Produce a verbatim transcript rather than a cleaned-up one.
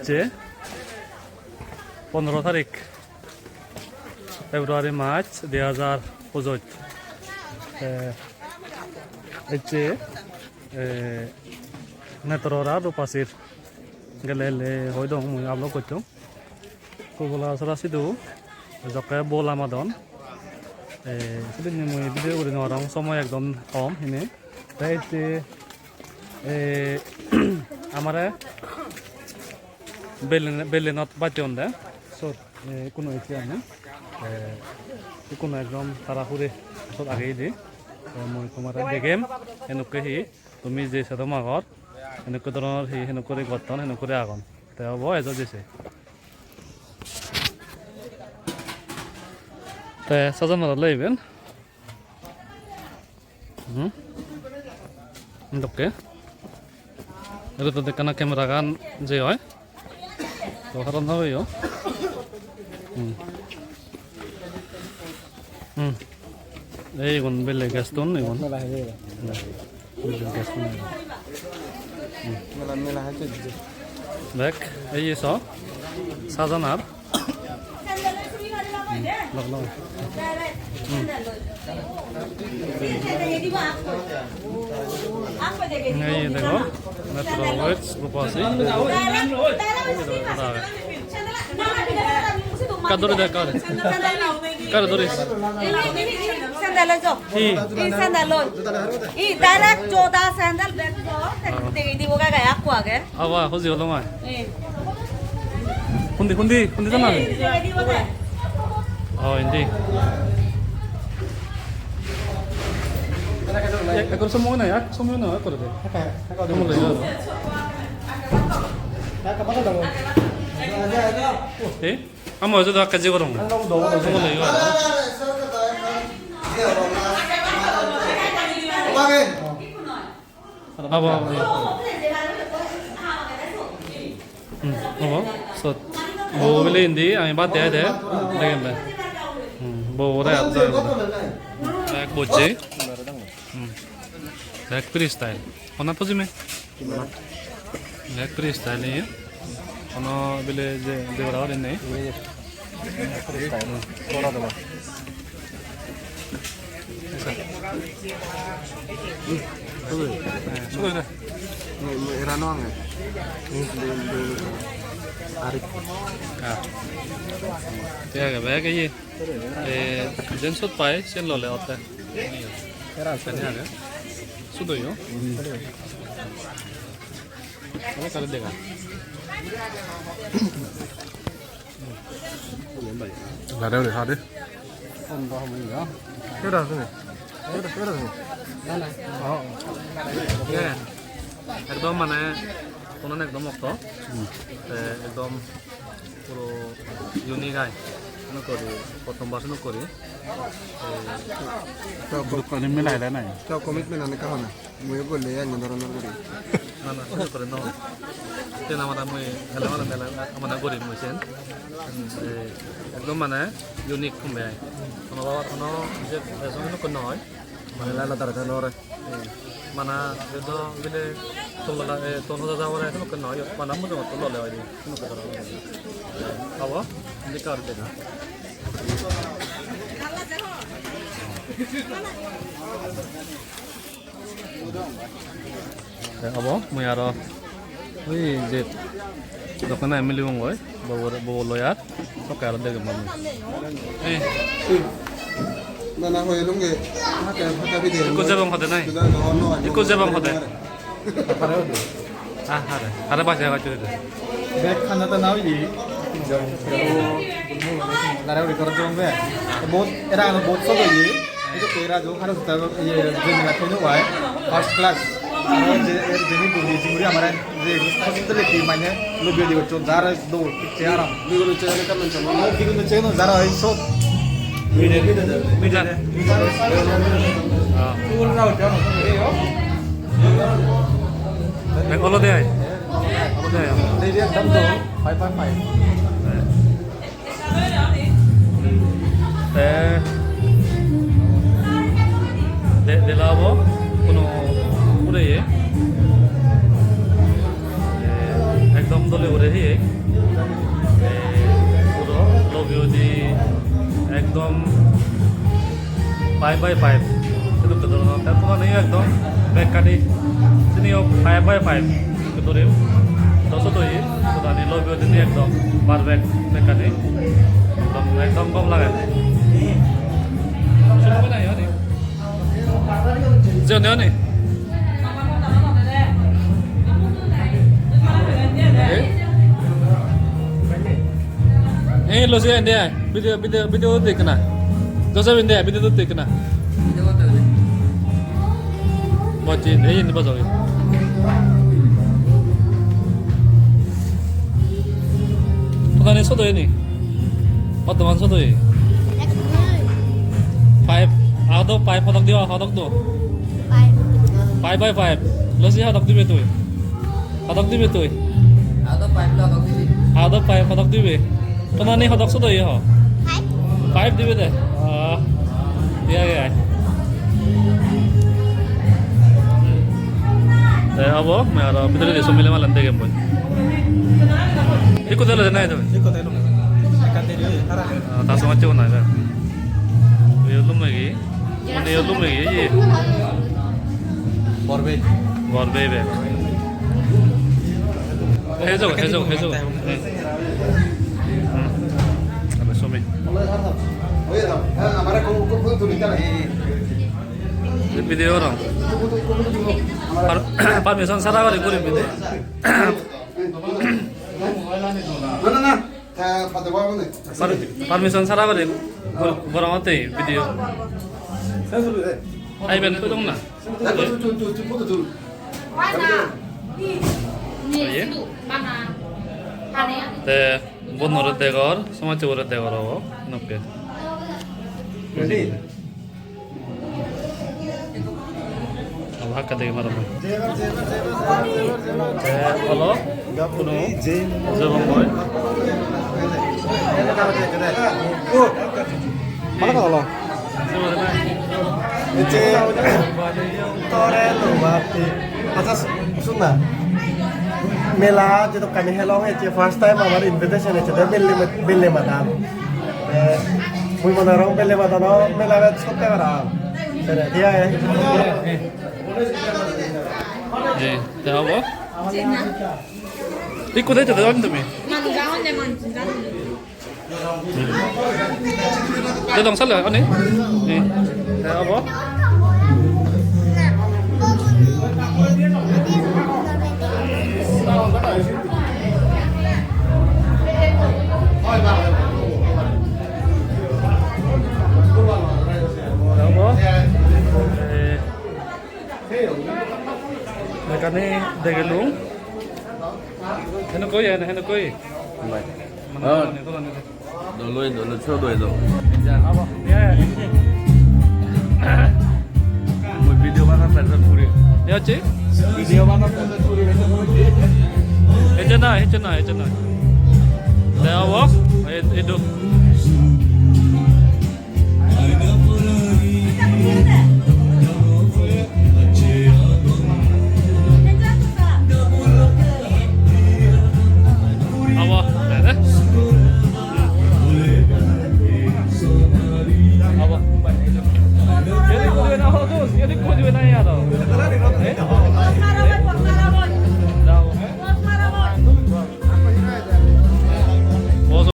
Ecche pondro tarik February mas dui hajar pojoj. Te ecche, eh, Netrora Rupasir gele ele hoi dong mui upload gocchong. Kubola sora sidu jokke bol amadon. Eh, sidinne mui video guri nw parong, somoy ekdom kom hine. Te ecche, eh, amare Berlin, Berlinot bacche onde. Sot, eh, ikkuno ecche ami. Eh, ikkuno ekdom tara hure sot agey idi. Te mui tomare degem, enukke hi, tumi je sedom agor, enukke doronor hi, enukke guri gotton, enukke guri agon. Te obo ejo jese. Te sajan aro loi iben. Hmm. Dokke. Ero to dekkana camera gan je oi. To haron hobe yo. Hmm. Hmm. Ei igun belle gas tun igun. Hmm. Belle gas tun igun. Hmm. Mela, mela hai chojje. Dek, ei so. Sajanar. Hmm, lok, lok. Hmm. Ei dego, Metro West, Rupasi. Kar dori de, kar. Kar doris? Sandal ejo. Hi? Hi sandal oi? Hi direct joda sandal bek jo. Degi dibo gai gai akko age. Aba, huji holo mai. Eh. Hundi, hundi, hundi jana ami? Degi dibo gai. Oh, indi. Ek, ekor somoy nai, ek somoy nai, ekor de. Somoy loi jabo. Eh? Amo hoyto do ekka jei gorong. Amo loi yo. Abo, abo. Hmm, abo. Sot. Bo bile indi, ami bhat de, de. Degen de. Hmm, bo ore at jai bo. Ek bojje. Hmm. Ek freestyle. Honna pujime? Black freestyle ni. Hono village je debara hore nei. Freestyle. Kora deba. Sudo de. Era no ange. Ari. Ah. Tiya ga bag ye. Eh, jen sot pai, sen lole otte. Era sani age. Sudo yo. Aro kare dega. Lare ore hade. Kera sini. Kera, kera sini. Oh. Yeah. Ekdom mane, kono ekdom okto. Hmm. Te ekdom puro unique ai. Nokori, prothom bar nokori. Te, to commitment ani kahona. Mui golle enne doronor guri. Na, na, suru gore no. Te na mara mui hele mara mela mane guri mui sen. Hmm, eh, ekdom mane unique kumbe ai. Hono baba hono je person no kono oi. Mane lala dara no re. Eh, mana jodo bile tola, eh, tono da da ore no kono oi. Mana mo jodo tola le oi. No kono oi. Abo, indi kar de na. Te obo, mui aro ui je dokkene milibongoi, bobo, bobo loi ar sokke aro degem mui. Ei. Na, na, hoi elunge. Hake, hake bide. Ikko jebong hode nai? Bide no, no, no. Ikko jebong hode? Hare hode. Ah, hare. Hare bajei hare bajei de. Bek khana ta na oye. Lare uri kor jom be. Bahut, era ano bahut sob oye. Eto tera jo hare hospital ye jeni na kono bai. First class. Aro je, jeni duli jinguri amare je hospital ki mane lobi di gochon dare do. Cheyaram. Biguno cheyaram kamen chamo. Biguno cheyano jara oi sot. Mide, mide, mide. Ah. Ul rao jano. Eh, olode ai. Olode ai. Lady ekdom to five point five. Te de-, dela obo kono hure ye. Eh, ekdom dole hure ye. Ekdom five by five. Sedokke dhoronor. Te tonani ekdom bekkani siniyo five by five. Sedokke dhorim. Do sot oye. Tonani lobi odini ekdom perfect bekkani. Ekdom, ekdom gom lage. Joni, joni. Eh? Eh, lo si ende ai. Video, video, video tu tikna. Joseph ende ai, video tu tikna. Video tu tikna. Bocchi, ei indi bojong. Tonani sot oye ni? Bottoman sot oye? Five. Out of five hodok diba, hodok do? Five. Five by five. Lo si hodok dibe tui? Hodok dibe tui? Out of five lo hodok dibe. Out of five hodok dibe? Tonani hodok sot oye ho? Five. Five dibe de? Ah, iya, iya. Te obo, mui aro bidire di somile malen degem boi. Ikko delo de nai do. Ikko delo. Ekkan deri oye, tara. Ah, ta somajje bo nai do. Oye, lumegi. Mane yo lumegi, ye. Borbei. Borbei be. Hejo, hejo, hejo. Hmm. Hmm. Ame somi. Video oro. Per-, permission sara guri guri video. Na, na, na. Par-, permission sara guri gor-, gorongotte video. Ai, iben thoi dong na. Oye. Te bonore degor, somajje bore degor obo, nokke. Abo hakke degi maron. Te olo, kuno jebong goi. Bana olo. Ecche tore lobatti. Accha, sun na. Mela jedokkani helong ecche first time amar invitation ecche de Belle, Belle Madan. Eh, mui mone gorong Belle Madan o mela bet sotte parapang. Sere, dia, eh. Ji, te obo? Ikko de, ikko de, tumi? Manuj agonde, manuj agonde. Te dong sale, ani? Ni. Te obo? Te obo? Eh, mekkani degelung. Heno koi, heno, heno koi? Bai. Mane, ah, tolani, tolani. Dol oi, dol oi, sot oi, dol. Abo, ye. Mui video banam, pressure puri. Ye hocche? Video banam, pressure puri. Ecche na, ecche na, ecche na. Te abo, e, edu.